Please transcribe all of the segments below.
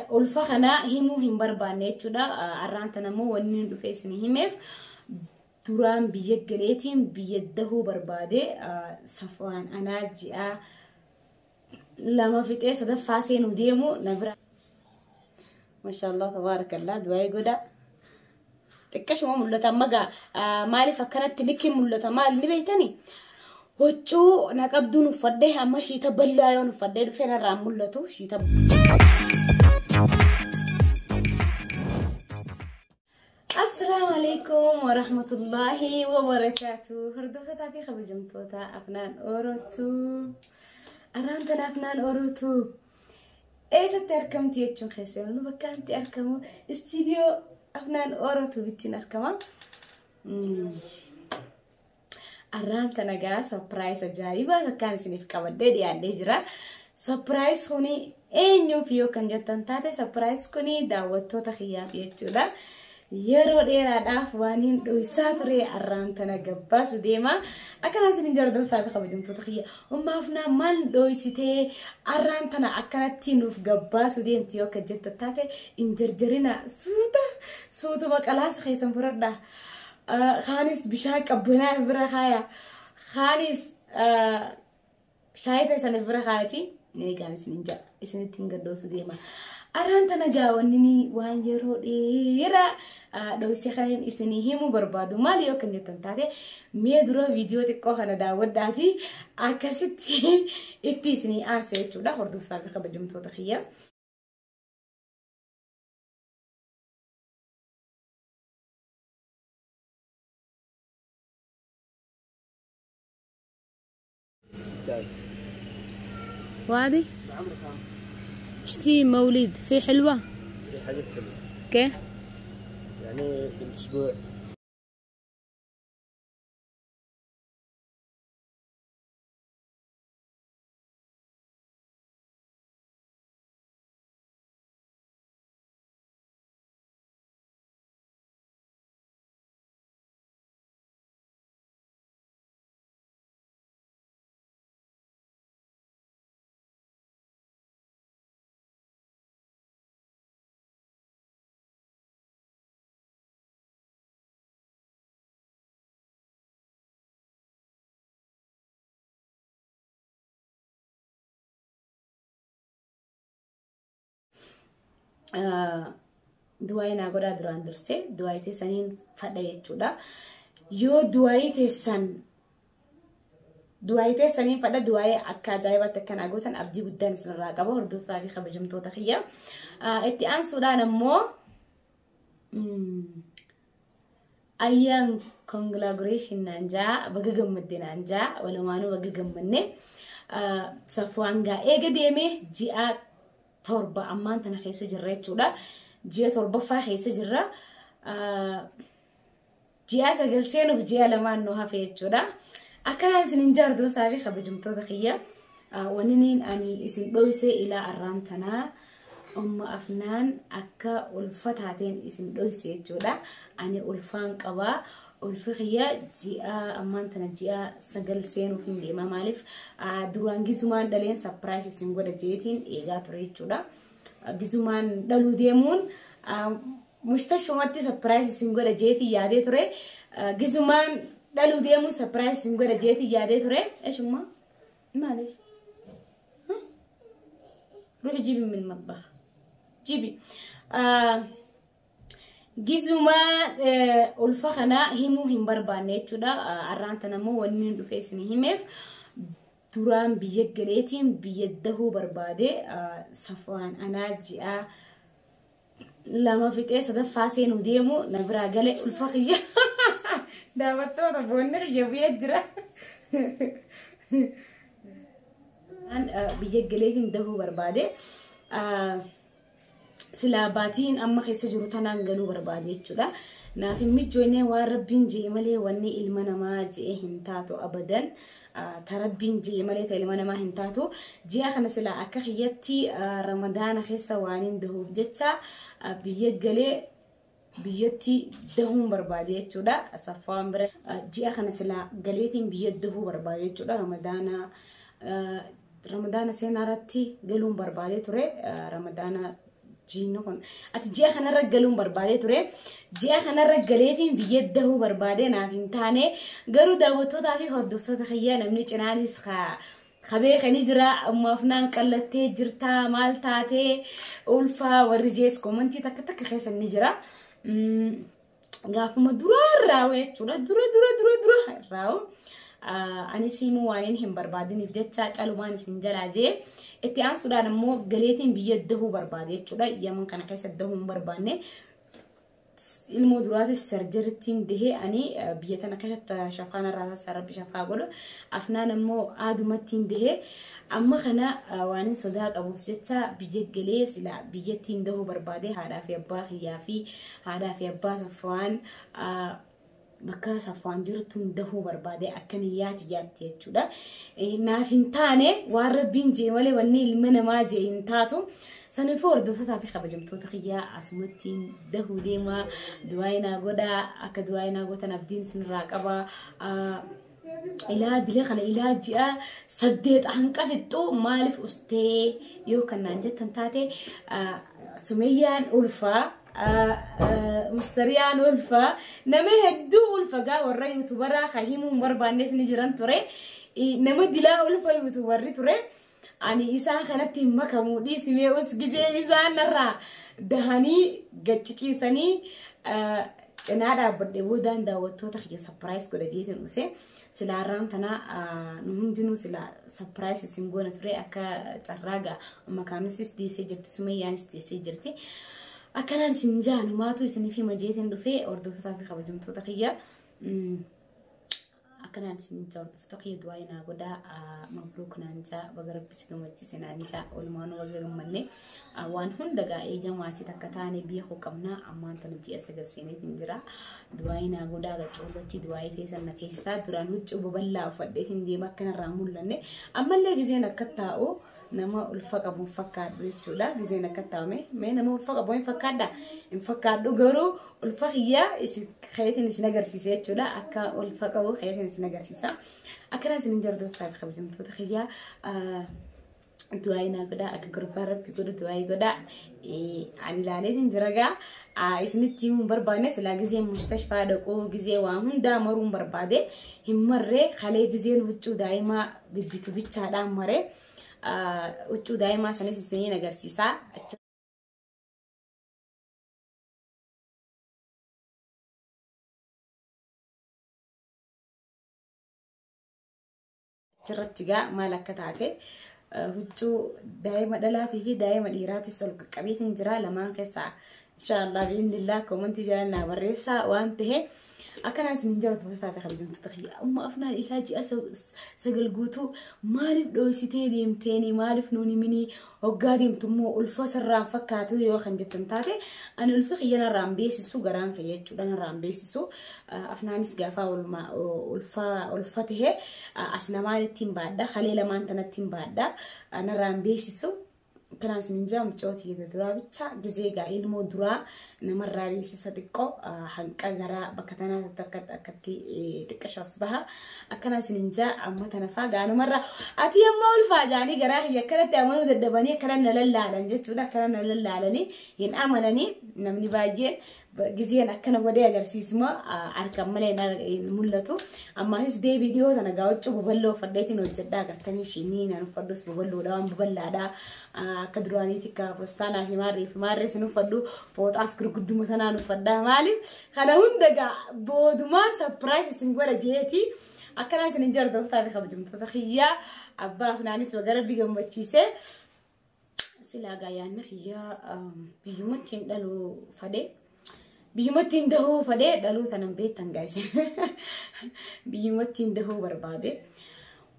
Ulfa kana himuu hin barbaanne jechuudha. Arraan tana immoo wanni hin dhufe isin himeef duraan biyya galeetiin biyya dahuu barbaade. Safwaan anaa ji'a 2 fixee sadaffaa seenuu deemu na bira. Mashaallah tabaarakallah, du'aa godha. Xiqqashuma mul'ata amma gaa. Maaliif akkanatti likkiin mul'ata maali ni beektani? Huccuu na qabduun uffadhe, amma shiita bal'aa yoon uffadhee dhufee narraan mul'atu shiita. Assalaamu alaikum warahmatullaahi wabarakaatu. Hordoftootaa fi kabajamtoota Afnaan Orootuu. Arraan tana Afnaan Orootuu eessatti argamti jechuun keessa yommuu bakka anti argamu istiidiyoo Afnaan Orootuu bittiin argama. Arraan tana gaa surprise ajaa'ibaa takkaan isiniif qabadhee dhiyaadhee jira. Surprise kuni eenyuuf yoo kan jettan taate, surprise kuni daawwattoota kiyyaaf jechuudha. Yeroo dheeraadhaaf waan hin dho'isaa ture arraan tana gabbaasu deema. Akkanaa isin jordoftaa fi kabajamtoota kiyya. Ummaaf naa maal dho'isitee arraan tana akkanatti nuuf gabbaasu deemti yoo kan jettan taate, hin jarjarina, suuta suutuma qalaasa keessan fudhadhaa. Kaanis bishaan qabbanaa bira kaaya. Kaanis shaayii sana bira kaayati. Eegaan isin hin jedha. Isinitti hin gaddoosu deema. Arraan tana gaawwanni waan yeroo dheeraa dho'isee kan isinii himuu barbaadu maali yoo kan jettan taate, mee dura viidiyoo xiqqoo kana daawwadhaati akkasitti itti isinii aansa jechuudha, hordoftaa fi kabajamtoota kiyya. 6000. وهذه اشتي مولد في حلوة. في حاجات حلوة. كيف؟ يعني بالأسبوع. Du'aayii naa godhaa. Duraan dursee du'aayii teessaniin fadha jechuudha. Yoo du'aayii teessan du'aayii teessaniin fadha, du'aayii akka ajaa'ibaatti akka naa gootan abdii guddaan isinirraa qaba, hordoftaa fi kabajamtoota kiyya. Itti aansuudhaan ammoo ayyaan congratulation naan jaa, baga gammadde naan jaa, walumaanuu baga gammanne. Safwaan gaa eega deemee ji'a 7 ammaan tana keessa jirra jechuudha. Ji'a torbaffaa keessa jirra. Ji'a 9 seenuuf ji'a lamaan nu hafe jechuudha. Akkanaan isin hin jaardootaa fi kabajamtoota kiyya. Wanni ani isin dhoysee ilaa arraan tanaa umma Afnaan akka ulfa taateen isin dhoyse jechuudha. Ani ulfaan qabaa. Ulfi kiyya ji'a ammaan tana ji'a 9 seenuuf hin deema. Maaliif duraan gisumaan dhaleen surprise isin godha jeetiin eegaa ture jechuudha. Gisumaan dhaluu deemuun mushtashumatti surprise isin godha jeetiin yaadee ture. Gisumaan dhaluu deemuun surprise isin godha jeetiin yaadee ture. Eeshummaa? Maaliif? روحي جيبي من المطبخ جيبي. Gizuma ulfa kana himuu hin barbaanne jechuudha. Arraan tana immoo wanni hin dhufe isin himeef duraan biyya galeetiin biyya dahuu barbaade. Safwaan anaa ji'a 2 fixee sadaffaa seenuu deemu na biraa gale ulfa kiyya. Daawwattoota, boonni kiyya biyya jira. Biyya galeetiin dahuu barbaade. Silaa baatiin amma keessa jiru tanaan galuu barbaade jechuudha. Naaf hin mijoonee, waan rabbiin jee malee wanni ilma namaa jee hin taatu abadan. Ta rabbiin jee malee ta ilma namaa hin taatu. Ji'a kana silaa akka kiyyatti ramadaana keessa waan hin dahuuf jecha biyya galee biyyatti dahuun barbaade jechuudha. Saffaan bira ji'a kana silaa galeetiin biyya dahuu barbaade jechuudha. Ramadaana seenaa irratti galuun barbaadee ture. Ramadaana Jiinni kun ati ji'a kanarra galuun barbaadee ture. Ji'a kanarra galeetiin biyya dahuu barbaadee naaf hin taane garuu daawwattootaa fi hordoftoota kiyyaa namni cinaanis kabee kanii jira Ummu Afnaan qallattee jirtaa maal taatee ulfaa warri jees koomantii takka takka keessa ni jira. Gaafuma duraa irraa jechuudha dura dura dura dura irraa anis himuu waan hin barbaadiniif jecha calumaan isin jalaa jee itti aansuudhaan immoo galeetiin biyya dahuu barbaade jechuudha. Yaman kana keessa dahuu hin barbaanne. Ilmoo duraatis sarjarittiin dahee ani biyya tana keessatti shafaan irraa rabbi shafaa godhu. Afnaan immoo aadumattiin dahee amma kana waan hin sodaa qabuuf jecha biyya galee sila biyyattiin dahuu barbaade haadhaa fi abbaa kiyyaa fi haadhaa fi abbaa Safwaan bakka Safwaan jirtuun dahuu barbaade akka niyyaati yaatti jechuudha. Naaf hin taane waan rabbiin jee malee wanni ilma namaa jee hin taatu. Saniifuu hordoftootaa fi kabajamtoota kiyyaa asumattiin dahuu deemaa du'aa naa godhaa akka du'aa naa gootan abdiin isinirraa qaba. Ilaa dila kana ilaa ji'a 8 hanqa fixxu maaliif ustee yoo kan naan jettan taate Sumeyyaan ulfaa Mustariyaan ulfaa nama hedduu ulfa gaa warra yuutubaraa kan himuun barbaannes ni jiran ture. Nama dilaa ulfa yuutubarri ture. Ani isaan kanatti hin makamuu dhiisimee us gizee isaan irraa dahanii gacciciisanii cinaa dhaabbadhe boodaan daawwattoota kiyya sapiraayis godha jeetiin dhuse. Silaarraan tana nu hundinuu sila sapiraayis isin goona ture akka carraa gaa makaanisis dhiisee jirti Sumeyyaanis dhiisee jirti. Akkanaan isin jaalumaatu isiniif hima jeetiin dhufee hordoftootaa fi kabajamtoota kiyya. Akkanaan isin hordoftoota kiyya du'aa naa godhaa mabruuk naan jaa baga rabbi si gammachiise naan jaa walumaanuu baga gammanne waan hunda gaa eega maatii takka taane biyya koo qabnaa ammaan tana ji'a 9 seeneetiin jira du'aa naa godhaa gacoolatti du'aa teessan na feesisaa duraan huccuu babal'aa uffadheetiin deema akkanarraa mul'anne ammallee gizeen akka taa'u nama ulfa qabu hin fakkaadhu jechuudha. Gizeen akka taa'ame mee nama ulfa qabu hin fakkaadha hin fakkaadhu garuu ulfa kiyyaa keetiin isin agarsiisa jechuudha. Akka ulfa qabu keetiin isin agarsiisa. Akkana isin hin jordoftaa fi kabajamtoota kiyyaa du'aa naa godhaa akka gurbaa rabbi godhu du'aa godhaa. Ani ilaaleetiin jira gaa isinitti himuun barbaanne silaa gizeen mustashfaa dhaquu gizee waa hundaa maruun barbaade hin marree kalee gizeen huccuu daa'imaa bibbitu bichaadhaan maree. Huccuu daa'imaa sanis isiniin agarsiisa. Achirratti gaa maal akka taate huccuu daa'ima dhalaatii fi daa'ima dhiiraatis ol qaqqabeetiin jira lamaan keessaa inshaallah bi'inillah koomantii jala naa barreessaa waan ta'e akkanaan isin hin jaalatu gosaa fi kabajamtoota kiyya. Amma Afnaan ilaa ji'a 9 guutuu maaliif dhoysitee deemteeni maaliif nuun himinii hoggaa deemtu immoo ulfa sirraan fakkaatu yoo kan jettan taate ani ulfi kiyya narraan beeksisu garaan kiyya jechuudha narraan beeksisu. Afnaanis gaafa ulfa ta'e as lamaan ittiin baadha kalee lamaan tanatti hin baadha narraan beeksisu. Kanaan isin jaa mucooti jedha duraa bicha gizee gaa ilmoo duraa namarraa beeksisa xiqqoo hanqa garaa bakka tanaa akkatti xiqqashaas baha. Akkanaan isin jaa amma tana faa gaa namarraa ati amma ulfaa jaanii garaa kiyya akkanatti amanuu dadhabanii akkana na lallaalan jechuudha. Akkana na lallaalanii hin amananii namni baay'een gizeen akkana godhee agarsiisuma harkaan malee hin mul'atu. Ammaasis deebii dhiyoo tana gaa huccuu babal'oo uffadheetiin hojjedhaa agartanii shinii nan uffadhus babal'oodha waan babal'aadha. Akka duraaniitti akka foostaanaa fi maarree fi maarree sin uffadhu fooxaas gurgudduma tanaan uffadhaa maaliif kana hunda gaa boodumaan sapiraayis isin godha jeeti. Akkanaa isin hin jordoftaa fi kabajamtoota kiyyaa abbaa Afnaanis baga rabbi gammachiise. Silaa gaa yaadni kiyyaa biyyumatti hin dhaluu fadhee. Biyyumatti hin dahuu fadhee dhaluu tanan beektan gaayis. Biyyumatti hin dahuu barbaade.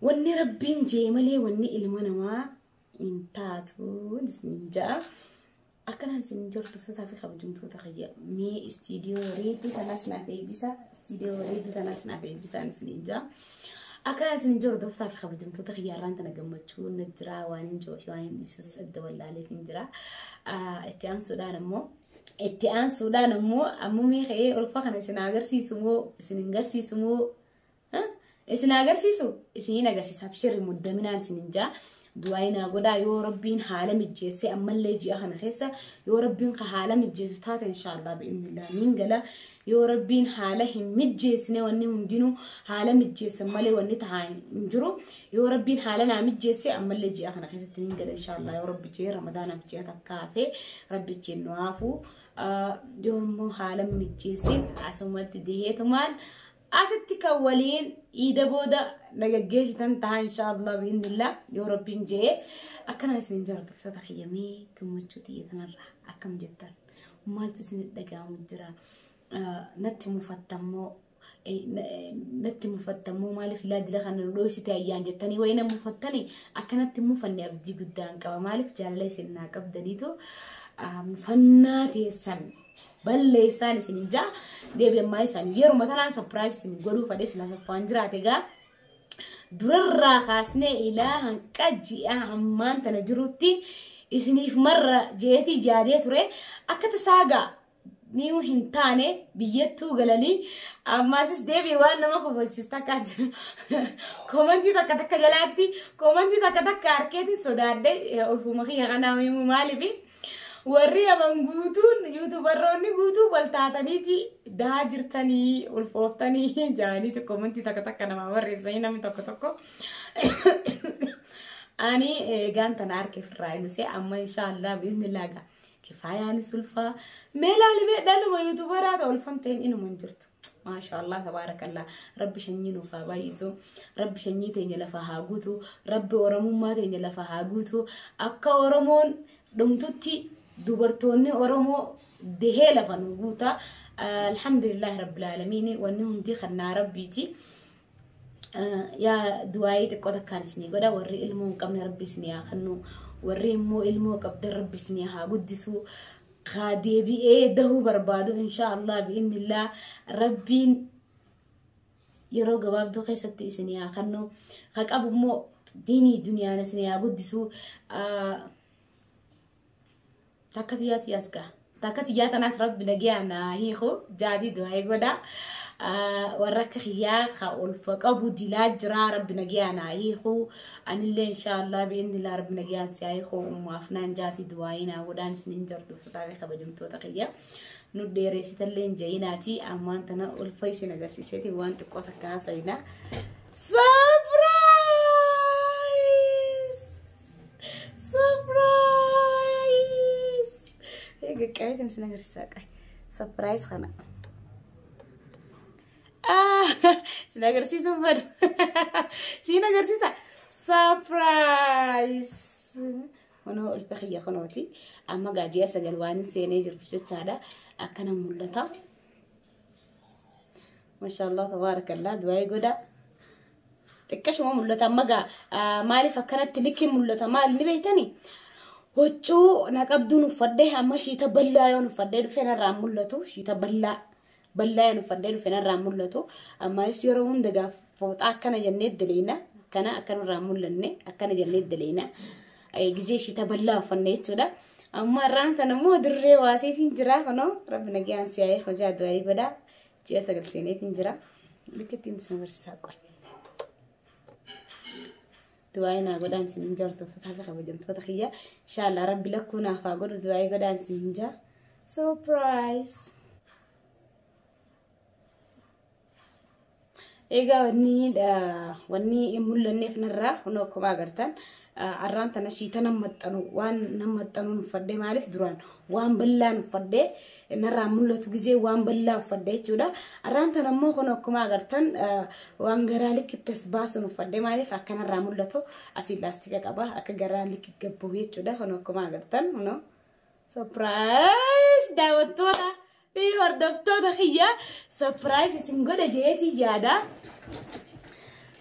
Wanni rabbiin jee malee wanni ilma namaa hin taatu isin ja'a. Akkanaan isin hordoftoota fi kabajamtoota kiyya mee istiidiyoo bareedduu tanaas naaf eebbisa. Istiidiyoo bareedduu tanaas naaf eebbisa isin ja'a. Akkanaan isin hordoftoota fi kabajamtoota kiyya irraan tana gammachuu na jira waan hin jiru waan hin dhiisus adda wallaaleetiin jira. Itti aansuudhaan immoo itti aansuudhaan immoo amma mee ka'ee ulfa kana isin agarsiisu moo isin hin agarsiisu moo isin agarsiisu isiniin agarsiisa abshirri muddaminaan isin hin jaa. Du'aa naa godhaa yoo rabbiin haala mijjeesse ammallee ji'a kana keessa yoo rabbiin haala mijjeessu taate inshaallah bi'iznillah niin gala. Yoo rabbiin haala hin mijjeessine wanni hundinuu haala mijjeessan malee wanni tahaa hin jiru. Yoo rabbiin haala naa mijjeesse ammallee ji'a kana keessatti niin gala inshaallah yoo rabbi jee ramadaanaaf ji'a takka hafee rabbi jeen nu haafu. Yoo immoo haala mijjeessin asumatti diheetumaan asitti kan waliin iida booda nagaggeessitan taha inshaallah bi'iznillah yoo rabbiin jee akkana isin jaallattoota kiyyamee gammachuu xiyya kanarraa akkam jettan maaltu isin dhaga'amu jira natti mufattammoo natti mufattammoo maaliif laadila kana dhoosite ayyaan jettanii wayii na mufattanii akkanatti mufanne abdii guddaan qaba maaliif jaalala isin naa qabdaniitu mufannaa teessan balleessaan isin ijaa deebi'ammaa isaanii yeruma tanaan surprise isin godhuu fadhe isin asaffaan jiraate egaa durarraa kaasnee ilaa hanqa ji'a hammaan tana jirutti isiniif marra jeetii yaadee ture akka tasaagaa niu hin taane biyyattuu galanii ammaasis deebi'ee waan nama kofalchiisu takka koomantii takka takka jalaatti koomantii takka takka harkeetiin sodaadhe ulfuma kiyya kanaa himuu maaliifi warri yaman guutuun yuutubarroonni guutuu wal taataniiti dahaa jirtanii ulfooftanii jaaniiti koomantii takka takka namaa barreessanii namni tokko tokko. Ani eegaan tana harka ofirraa hinusee amma inshaallah biiznillaa gaa kifaayaanis ulfaa mee laalimee dhaluma yuutubaraa ta'u ulfan ta'in inuma hin jirtu. Maashaallah tabaarakallah rabbi sanyii nuuf haa baay'isu rabbi sanyii teenya lafa haa guutu rabbi oromummaa teenya lafa haa guutu akka oromoon dhumtutti dubartoonni oromoo dehee lafa nu guuta alhamdulillahi rabbil aalamiin wanni hundi kannaa rabbiiti. Yaa du'aayii xiqqoo takkaan isinii godha warri ilmoo hin qabne rabbi isinii haa kennu warri immoo ilmoo qabdan rabbi isinii haa guddisu haa deebi'ee dahuu barbaadu inshaallah bi'innillah rabbiin yeroo gabaabduu keessatti isinii haa kennu haa qabu immoo diinii duniyaan isinii haa guddisu. Takka tiyyaa tiyyaas ga'a. Takka tiyyaa tanaas rabbi nagayaan naa hiiku jaadii du'aayii godha. Warra akka kiyyaa ka ulfa qabu dilaa jira rabbi nagayaan naa hiiku. Anillee inshaallah bi'innillah rabbi nagayaan si haa hiiku. Ummaaf naan jaatii du'aayii naa godhaan isiniin jirtu uffataa kabajamtoota kiyya. Nu dheeressitallee hin ja'inaati ammaan tana ulfa isin agarsiiseeti waan xiqqoo takka haasa'ina. Surprise! Surprise! Qaqqabeetiin isin agarsiisaa qabe. Surprise kana. Isin agarsiisuun badu. Isin agarsiisa. Surprise! Kunoo ulfa kiyya kunooti. Amma gaaji'a 9 waan hin seenee jiruuf jechaadha. Akkana mul'ata. Maashaallah tabaarakallah du'aa godha. Xiqqashuma mul'ata amma gaa maaliif akkanatti likkiin mul'ata maali ni beektanii? Huccuu na qabduun uffadhee amma shiita bal'aa yoon uffadhee dhufe narraa mul'atu shiita bal'aa bal'aa yoon uffadhee dhufe narraa mul'atu ammas yeroo hunda gaaf fooxaa akkana jennee daleena akkana akkanarraa mul'anne akkana jennee daleena gizee shiita bal'aa uffanne jechuudha. Amma har'aan kana immoo dirree waasiitiin jira kunoo rabbi nagaan si haa hojaa du'aa godha ji'a 9 seeneetiin jira likkittiin isin agarsiisaa qoy. Du'aa naa godhaan isin hin jirtu uffataa fi kabajamtoota kiyya inshaallah rabbi lakkuu naaf haa godhu du'aa godhaan isin hin jaa. Surprise! Egaa wanni hin mul'anneef narraa kunoo akkuma agartan arraan tana shiita nan maxxanu waan nan maxxanuun uffadhee maaliif duraan waan bal'aan uffadhee narraa mul'atu gizee waan bal'aa uffadhee jechuudha. Arraan tana immoo kun akkuma agartan waan garaa likkitti as baasuun uffadhee maaliif akka narraa mul'atu asii laastika qaba akka garaa likki gabbu jechuudha. Kun akkuma agartan kunoo surprise daawwattoota fi hordoftoota kiyya surprise isin godha jeetii yaada.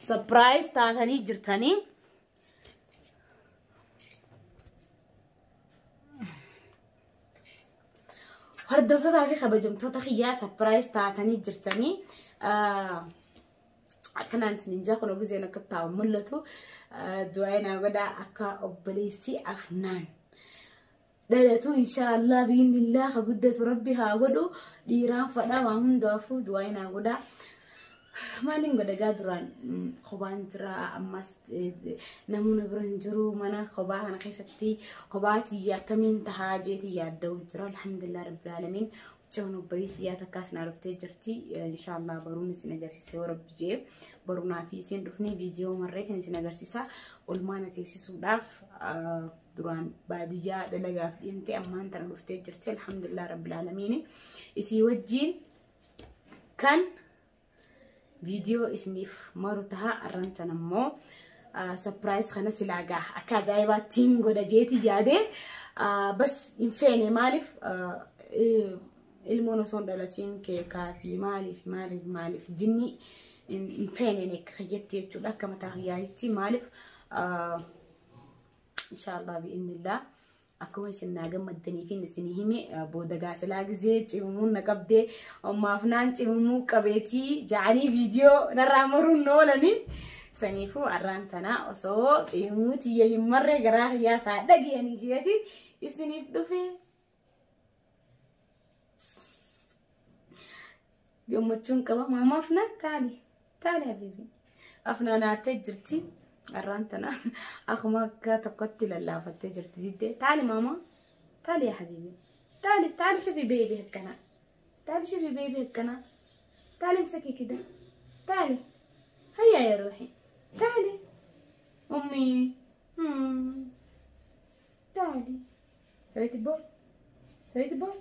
Surprise taatanii jirtanii. Hordoftootaa fi kabajamtoota kiyyaa surprise taatanii jirtanii. Akkanaan isin hin jaa kun gizeen akka taa'u mul'atu. Du'aa naa godhaa akka obboleessi afnaan dhalatu inshaallah biiznillah ka guddatu rabbi haa godhu dhiiraan fadhaa waan hundaafuu du'aa naa godhaa. Maaliin godha gaa duraan kophaan jira ammas namoonni bira hin jiru mana kophaa kana keessatti kophaa tiyya akkamiin tahaa jeeti yaadda'u jira. Alhamdulillah rabbil aalamiin. Mucaan obboleessi tiyyaa takkaas naa dhuftee jirti. Inshaallah baruun isin agarsiisa yoo rabbi jee barunaa fi isin dhufnee viidiyoo marreetiin isin agarsiisa. Olmaana teessisuudhaaf duraan baadiyyaa dalagaaf deemtee ammaan tana dhuftee jirti. Alhamdulillah rabbil aalamiin. Isii wajjiin kan viidiyoo isiniif maru taha arran tan ammoo surprise kana silaa gaa akka ajaa'ibaattiin godha jeeti yaade bas hin feene maaliif ilmoon osoo hin dhalatiin keekaa fi maaliif maaliif maaliif jinni hin feene akka jetti jechuudha akka mataa kiyyaatti maaliif inshaallah bi'innillah akkuma isin naa gammaddanii fi isin hime booda gaasilaa gizee cimumuun na qabdee ammaaf naan cimumuu qabeetii ja'anii viidiyoo narraa maruun na oolanii saniifuu arraan tana osoo cimumuu tiyya hin marree garaa kiyyaa isaa dhagayanii jeeti isiniif dhufe. Gammachuun qaba maamaaf na taali taali habiibi afnaan aartee jirti. Arraan tana akkuma akka tokkotti lallaafattee jirti diddee taali maama taali yaa habiibi taali taali shufi beebi akkana taali shufi beebi akkana taali imsakii kida taali hayyaa yaa ruuxi taali ummi taali سويتي بول سويتي بول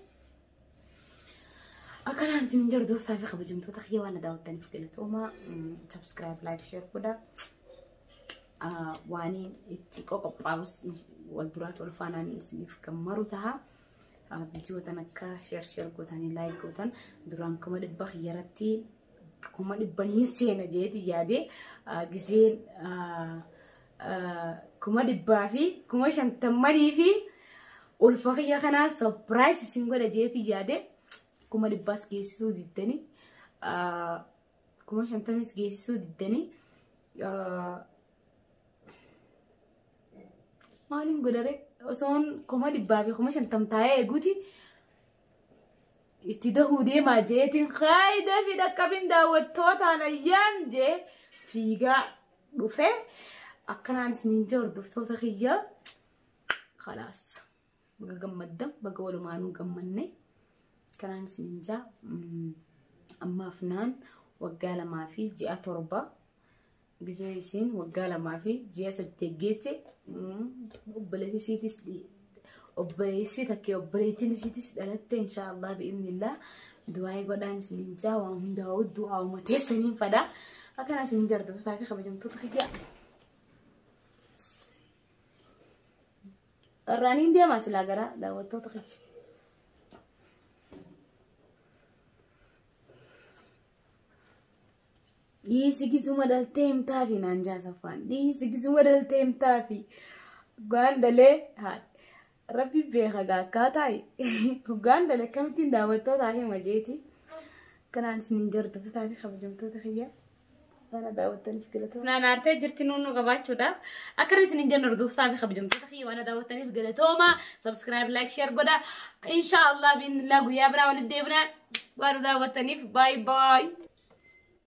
akkanaan isin hordoftaa fi kabajamtoota kiyya waan daawwattaniif galatooma. Subscribe, like, share godhaa. Waan itti qophaa'us wal duraatti wal faanaan isiniif kan maru taha. Viidiyoo tan akka share share gootanii like gootan duraan 100,000 kiyyaratti 100,000 seena jeeti yaade gizeen 150,000 fi ulfa kiyya kanaa surprise isin godha jeeti yaade 100,000 geessisuu diddanii 50,000 geessisuu diddanii maaliin godhare osoon 150,000 taa'ee eeguuti itti dahuu deemaa jeetiin faayidaa fi dhaqqabin daawwattootaan ayyaan jee fiigaa dhufe akkanaan isiniin jee hordoftoota kiyya khalaas baga gammaddan baga walumaanuu gammanne kanaan isiniin jaa ammaaf naan waggaa 2 fi ji'a 7 gizee isiin waggaa 2 fi ji'a 8 geesse obboleessi isiitis obboleessi takkee obboleettiin isiitis dhalatte inshaallah bi'innillah du'aa godhaan isiniin jaa waan hundaa'u du'aa uummateessaniin fadha akkanaa isiniin jardootaa fi kabajamtoota kiyya. Irraaniin deemaa silaa gara daawwattoota kiyya. Dhiisi gisuma dhaltee himtaafi naan jaasaffaan. Dhiisi gisuma dhaltee himtaafi. Hoggaan dalee rabbi beeka akkaataa hoggaan dalee akkamittiin daawwattootaa hima jeeti. Kanaan isiniin jordoftotaa fi kabajamtoota kiyya. Waan daawwattaniif galatooma. Naan aartee jirti nuun qabaachuudhaaf. Akkana isiniin jennu hordoftotaa fi kabajamtoota kiyya waan daawwattaniif galatooma. Subscribe, like, share godha. Inshaallah bi'inillah guyyaa biraa walitti deebinaa. Waan daawwattaniif bye bye.